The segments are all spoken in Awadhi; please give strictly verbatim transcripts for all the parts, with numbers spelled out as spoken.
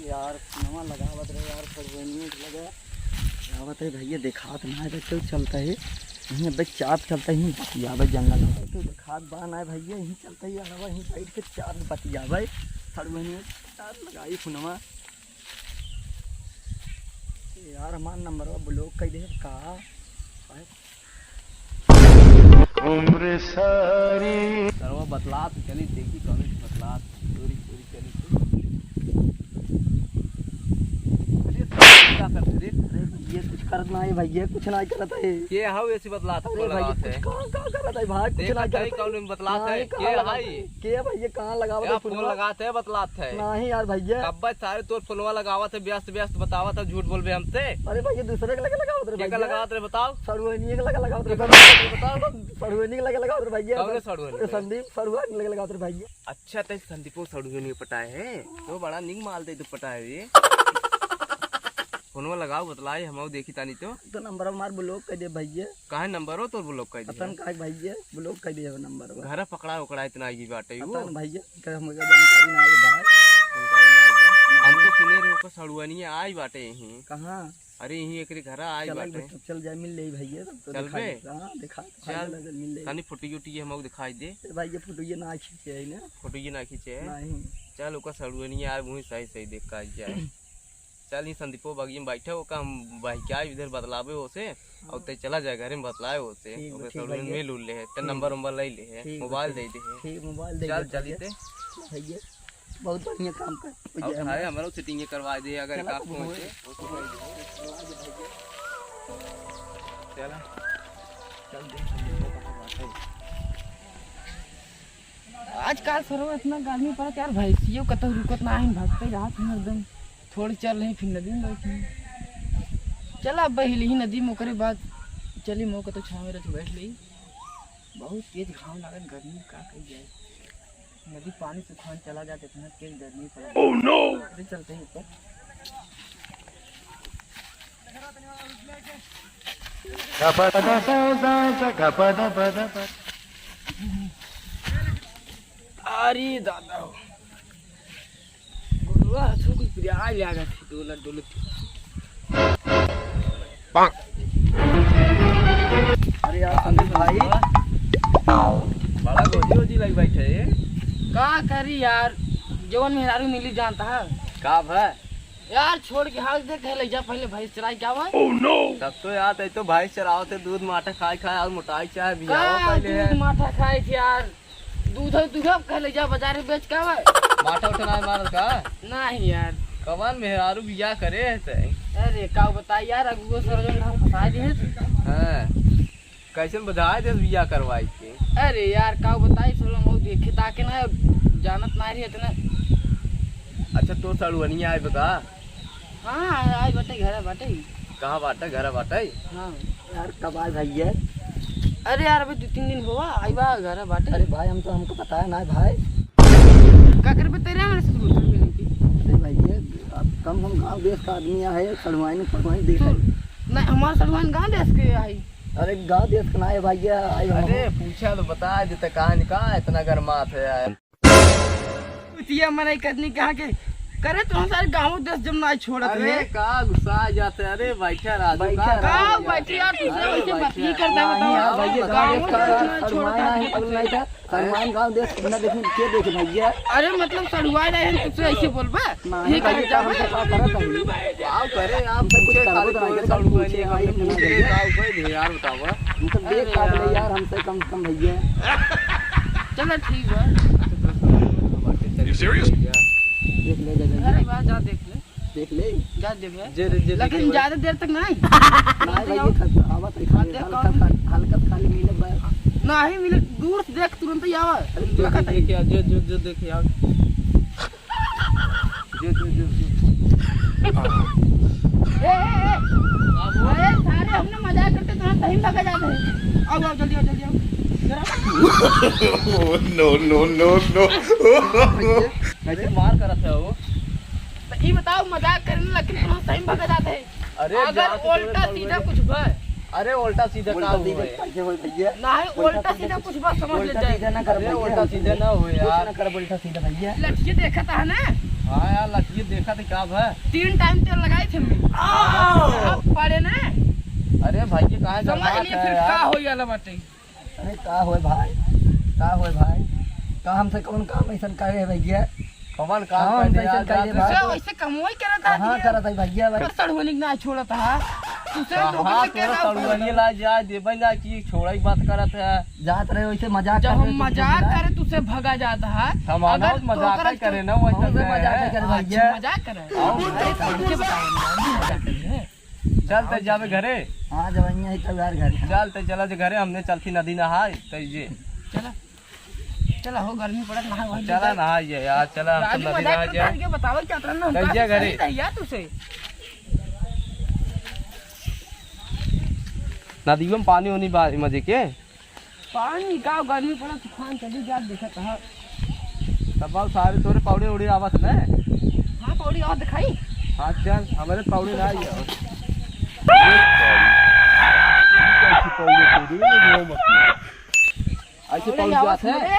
यार, नवा लगावत रहे यार, सड़ुआनिये के लगे। लगावत है भैया, देखात ना है, तो चलता है। यहीं अब चाप चलता है, यहीं बतियावे जंगल में। तो देखात बा ना है भैया, यहीं चलता है यार, वहीं बैठ के चाप बतियावे। सड़ुआनिये चाप लगाई फोनवा। यार, हमार नंबरवा block कर दे का? उम्र सारी। सरवा बतलात चली, देखी कौन बतलात, चोरी चोरी चली। अरे, का करत रे? अरे, ये कुछ करत ना है भैया, कुछ ना करत है। के हव ऐसी बतलात, अरे बोल भैया, रहा कुछ है। का, का करत है भाई, कुछ देखत ना है करत है। कौन बतलात ना, है, ये कहाँ के लगात है? है? के भैया, कहाँ लगावत है फोन फोनवा? लगात है, बतलात है। नहीं यार भैया। कब्बे सारे तोर फोनवा लगावत है, व्यस्त व्यस्त बतावत है, झूठ बोलबे हमसे। अरे भैया, दूसरे के लगे लगावत रहे केकर भैया। लगावत रहे बताओ? सड़ुआनिये के लगे लगावत रहे केकर भैया। लगावत रहे बताओ? सड़ुआनिये के लगे लगावत रहे भैया। कौन है सड़ुआनिये? संदीप सड़ुआनिये के लगे लगावत रहे भैया। अच्छा, ते संदीपो सड़ुआनिये पटाए है? तो बड़ा निक माल दे तो पटाए ये। फोनवा लगाओ, बतलाए, हम देखी तानी तो। तो नंबर हमार block कर दे भैया। काहे नंबरो तोर block कर दिया? पता न काहे भैया, block कर दिया नंबर बा। घर पकड़ा ओकड़ा इतना आई बाटे पता वो। न भैया, का हमका जानकारी ना है भाई। जानकारी ना है। ना। हम तो सुने रहे ओकर सड़ुआनिया आई बाटे यहीं। कहाँ? अरे यहीं एकरे घर आई चल बाटे। चल जाए, मिल ले भैया, तब तो चल दिखा बे। दे। हाँ, दिखा, चल। चल, मिल ले। तनी फोटो उटो हम दिखाई दे। ए भाई, ये फोटो ये ना खींचे है ना? फोटो ये ना खींचे है? नहीं। चल, ओकर सड़ुआनिया आए, वहीं सही सही देख के आई जाए। चल, ई संदीपो बगिया में बैठे, ओका हम बहिकाई इधर बतलावे ओसे, और हाँ। ते चला जाए घरे में बतलाए ओसे, ठीक बा, ओके ठीक सड़ुआनिया भैया। मिल उल ले है, ते ठीक नंबर बा। उंबर ले ले है, ठीक बा, मोबाइल ठीक। दे दे है। ठीक, मोबाइल दे चल, दे चली भैया। ते। भैया, बहुत बढ़िया काम कर, और भैया, खाए हमारा। हमरो सेटिंग करवा दे, अगर चला का तो फोन होए। से, वो तो होए। चला। चल, देख, संदीपो कहाँ बात है। आजकल सरवा इतना गर्मी पड़त यार, भैंसियो कतहु रुकत ना है, भगते रहत हैं हरदम। थोड़ी चल रही, फिर नदी में बैठी। चला अब बहिल ही नदी में, ओकरे बाद चली मौका तो छाँव में रच बैठ ली। बहुत तेज घाम लागत, गर्मी में का कही जाए। नदी पानी सुखान चला जात, इतना तेज गर्मी पड़त। Oh no! अरे चलते हैं ऊपर। अरे दादा हो। गोलुआ, हथू कुछ पिराय लागत है, डोलत, डोलत। अरे यार, संदीप भाई। बड़ा गोजी ओजी लग बैठे है। का करी यार, जवन मेहरारू मिली जानता है। का भा? यार, छोड़ के हाल देख, ले जा पहले भैंस चराई के आवा। Oh no! तब तो यार, तै तो भैंस चरावत है, दूध माठा खाए खाए और मोटाई चाहे भी का आओ पहले दूध है। माठा खाए थे यार, दूध है, दूध अब कह ले जा बाजार में बेच के आवा। माठा उठा ना मारल का? नहीं यार। कवन मेहरारू बियाह करे है तै? अरे, का बताई यार, अगुओ सर जो हम फंसा दिए थे। हाँ। कैसन बधाए देस बियाह करवाई के? अरे यार, का बताई, सब लोग देखे ताके ना, जानत ना रही इतना। अच्छा, तो सड़ुआनिया आए बता। हाँ, आए बाटे, घर बाटे। कहाँ बाटे? घर बाटे? हाँ। यार, कब आए भैया? अरे यार, अभी दो तीन दिन हुआ, आई बा, घर बाटे। अरे भाई, हम तो, हमको पता है ना भाई। का करबे तेरे हमारे साथ घुसड़ भी नहीं की? अरे भैया, अब कम हम गाँव देश का आदमी है, सड़ुआइन, सड़ुआइन देश है। नहीं, हमारे सड़ुआइन गाँव देश के आई। अरे गाँव देश के ना है भैया, आई हम। अरे पूछा तो बता देता, कहाँ निकाल इतना गरमात है यार। कुतिया मनई कतनी कहाँ के करे तो हम सारे गाँव देश जब ना छोड़त अरे रे। का गुस्सा आ जाते, अरे बैठा राजू, बैठा का राजू। का बैठे यार, तुझे अरे वैसे बात बैठा। नहीं करता, नहीं बताओ। यार, भैया, गाँव गाँव देश का देश ना छोड़ता सड़ुआइन है। है, बोल नहीं था। सड़ुआइन गाँव देश ना देखे, के देखे भैया? अरे मतलब सड़ुआइन रहे हैं, तुझसे ऐसे बोलबा? नहीं, ये भैया, करे का हमसे का करत है? का करे आप हमसे कुछ पूछे करबो खाली तो तो नहीं करे, सड़ुआइन पूछे, भाई, हमसे पूछे नहीं का करे। उपाय दे यार, बतावा। हमसे देख अरे काट ले यार। यार, हमसे कम से कम भैया। चलो ठीक बा। You serious? देख ले, दे दे। अरे वाह, जा देख ले। देख ले। जा देख ले। जे, जे, जे लेकिन देखे ज्यादा देर तक नहीं। नहीं भाई, ये खा-, आवा तो खा हाँ, ले, देख हल्का कौन खा, हल्का खा ले, मिले बा। नहीं मिले, दूर से देख, तुरंत ही आवा। अरे, जो, जो, देख यार, जो, जो, जो, देख यार। जो, जो, जो, जो। ए, ए, ए। अरे, सारे हमने मजाक करते, तो हम सही में लगा जाते हैं। आओ, आओ, जल्दी आओ, जल्दी आओ। जरा। No, no, no, no। कैसे मार करत है वो? तो ई बताओ, मजाक करने लगे, तुम सही में भगा जाते हैं। अरे, अगर जा तो उल्टा तेरे सीधा बड़े कुछ भय। अरे, उल्टा सीधा उल्टा का सीधा हुआ है? कैसे होई भैया? नहीं, उल्टा उल्टा सीधा सीधा कुछ बात समझ ले उल्टा जाए। सीधा ना कर अरे, भैया, उल्टा हम सीधा ना हो कुछ यार। ना कर उल्टा सीधा भैया। लठिए देखा था ना? हाँ यार, लड़की देखा थे का भा? तीन टाइम तेल लगाई थे मैं। आओ! अब पड़े ना। अरे भाई, ये कहाँ समझ गड़बड़ात लिए है फिर यार? का हो गया बाटे? अरे का होए भाई, का होए भाई, का हमसे कौन काम ऐसन करे है भैया? कौन काम कौन करे ऐसन यार, करे जाते भाई? तुसे वैसे कमोई करत है कहाँ भैया। करत है भैया भाई? कर सड़वनिक ना छोड़त है। तुसे कहाँ लोगन के तोरा ना सड़वनिक ला जा देबे ना कि छोड़े की बात करत है। जात रहे वैसे मजाक जब करत हम रहे तो मजाक बोला। करे तुसे भगा जात है। हम अगर आना मजाक तोकर करे ना वैसे हमसे करे। मजाक करे अच्छा, भैया। मजाक करे। आओ। अरे तुमके बताओ ना, हम मजाक करे हैं। चल, तै जाबे घरे। हाँ, जब यहाँ ही तो यार घर है। चल, तै चला जे घरे, हमने चलती नदी नहाए, तै जे। चला, चला हो, गर्मी पड़त, नहा वही चला ले। नहाए जे यार, चला, हम सब राजू नदी मजाक नहाए करता जे। है, ये बताओ क्या करना, हम तै कहा जा घरे। सही था यार तुसे। नदी में पानी होनी बा, मजे के। पानी का गर्मी पड़ा, तूफान चली जा, देखत ह। तब बाबू सारे तोरे पौड़े उड़े आवत न। हाँ, पौड़ी और दिखाई। हाँ, चल, हमारे पौड़े ना आई आवत। ऐसे पौड़े पौड़े आवत जात है। है।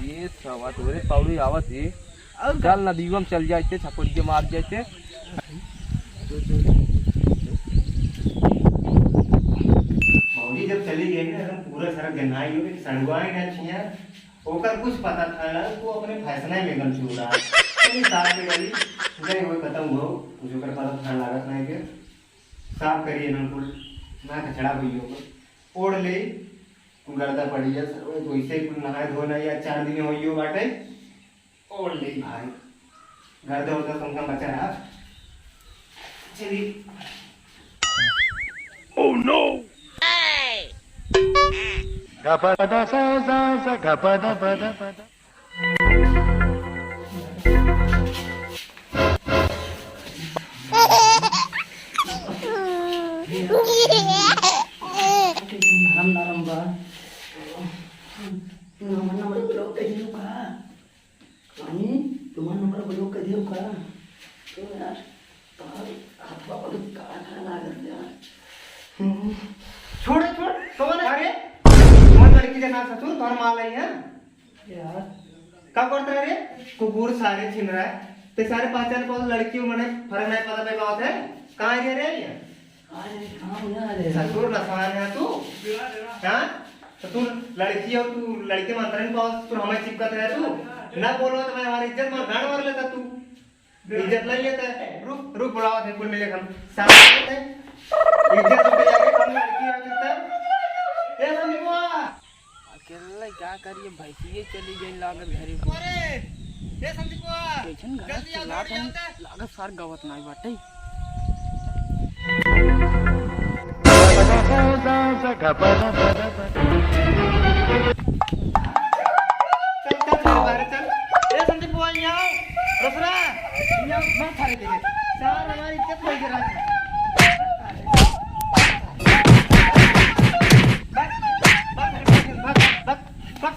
ये सवा तोरे पौड़े आवत है। और चल, नदीवा में चल जाते, छपड़िया मार जाते। भौजी जब चली गई ना, एकदम पूरा सड़क गन्हाई हो गई, सड़ुआई ना छिया, ओकर कुछ पता था ना, तू अपने फैसला में एकदम चूरा। चलिए, साफ के गली, गए हुए खत्म हो, कुछ ओकर पता था लागत नहीं के, साफ करिए ना कुल, ना कचड़ा हुई होगा, ओढ़ ले, गर्दा पड़ी है, सर, वही तो इसे कुल नहाए धोए ना, या चार दिन होइयो बाटे, ओढ़ ले भाई, गर्दा उर्दा कम कम बचा रहा। चलिए। Oh no! नरम नरम बा। नंबर, नंबर block कर दियो का? रानी, तुम्हारा नंबर block कर दियो का? तो यार, तोहर हाथवा बहुत काला काला लागत यार। हम्म। छोड़, छोड़, कौन है? अरे, तुम्हार लड़की के नाम ससुर, तुम्हार माल आई है? यार। का करत रहे रे? कुकुर सारे छिन रहा है। ते सारे पहचान पाओ लड़की मने फर्क नहीं पता पे बात है। कहाँ है रे ये? अरे, कहाँ हो यार? ससुर नसान है तू? हाँ? तो तू लड़की हो, तू लड़के में अंतर नहीं पाओ, तू हमें चिपकत रहे तू। ना बोलो तो मैं हमारी इज्जत मार, गांड मार लेता तू। इज्जत नहीं लेता है। रुक, रुक, बुलावा थे, कुल मिले हम। साथ में थे। इज्जत तो गई आगे, कौन लड़की आ सकता है? ए, संदीपवा! अकेले का करिए, भैंसिए चली गई लागत घरे। अरे, ए, संदीपवा! कैसन घर जल्दी आओ, चिल्लात दौड़ हैं, जाते हैं। लागत सार गवत नाई बाटे। चल, चल, चल, बाहर चल। ए, संदीप बुआ, यहाँ आओ। रसरा, यहाँ आओ, मार फाड़े देंगे। सार हमारी इज्जत नहीं गिरा। भाग, भाग, भाग, भाग, भाग, भाग।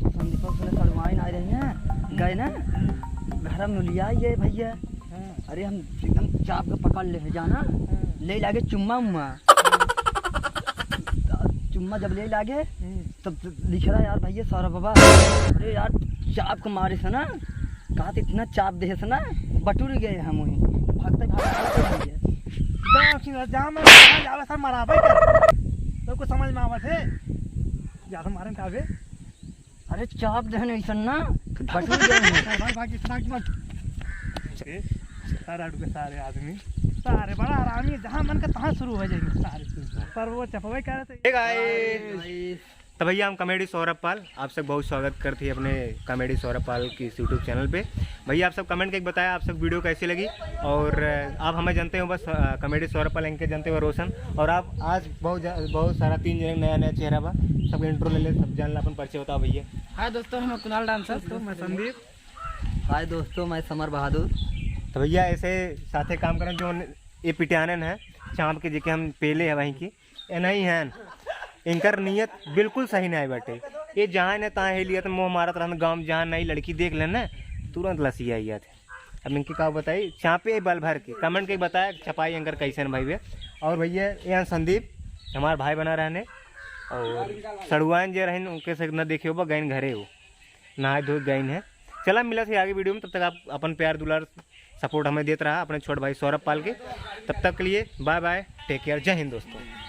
संदीपक वाले सड़वाइन आए रहे हैं, गए ना, घर में लिया ये भैया। हाँ। अरे हम एकदम चाप के पकड़ ले है जाना, हाँ। ले लागे चुम्मा उम्मा। चुम्मा जब ले लागे, हम्म। तब लिख रहा यार भैया सौरभ बाबा, अरे यार चाप के मारे से ना, कहा तो इतना चाप दे से ना, बटुर गए हम वहीं, भागते भागते भैया। गाँव की जा में कहाँ जावे सर मराबे कर। तो कुछ समझ में आवत है? ज्यादा मारन का बे? अरे चाप देहन ऐसन ना, बटुर गए हैं। भाई, भाई, भाग, भाग, भाग। ए, सारा डुबे सारे आदमी। सारे बड़ा आरामी, जहाँ मन का तहाँ शुरू हो जाएंगे सारे। पर वो चपवे करे थे। Hey guys। Guys। तो भैया हम comedy सौरभ पाल, आप सब बहुत स्वागत करते हैं अपने comedy सौरभ पाल की YouTube channel पे। भैया आप सब comment करके बताया आप सब video कैसी लगी। और, अ, आप हमें जानते हो बस, अ, comedy सौरभ पाल इनके जानते हो रोशन। और आप आज बहुत जा-, बहुत सारा तीन जने नया नया चेहरा बा, सबके intro ले ले, सब जान ला अपन परिचय बताओ भैया। हाय दोस्तों, हम कुणाल डांसर। दोस्तों, मैं संदीप। हाय दोस्तों, मैं समर बहादुर। तो भैया ऐसे साथे काम करन जो ये पिटियानन है, चाँप के जेके हम पेले है वहीं की, ये नहीं है। इनकर नीयत बिल्कुल सही नहीं बाटे। ये जहाँ ने तहाँ हेलियत मुँह मारत रहन, गाँव में जहाँ नई लड़की देख लेन ना, तुरंत लसिया जात है। अब इनके का बताई, चापे बल भर के comment के बताया चपाई एंकर कैसन भाई बे। और भैया यहाँ संदीप हमार भाई बना रहने, और सड़ुआन जे रहन उनके से न देखे होबा, गइन घरे हो, नहाए धोए गइन है। चला मिला से आगे video में, तब तक आप अपन प्यार दुलार support हमें देत रहा अपने छोट भाई सौरभ पाल के। तब तक के लिए bye bye, take care, जय हिंद दोस्तों।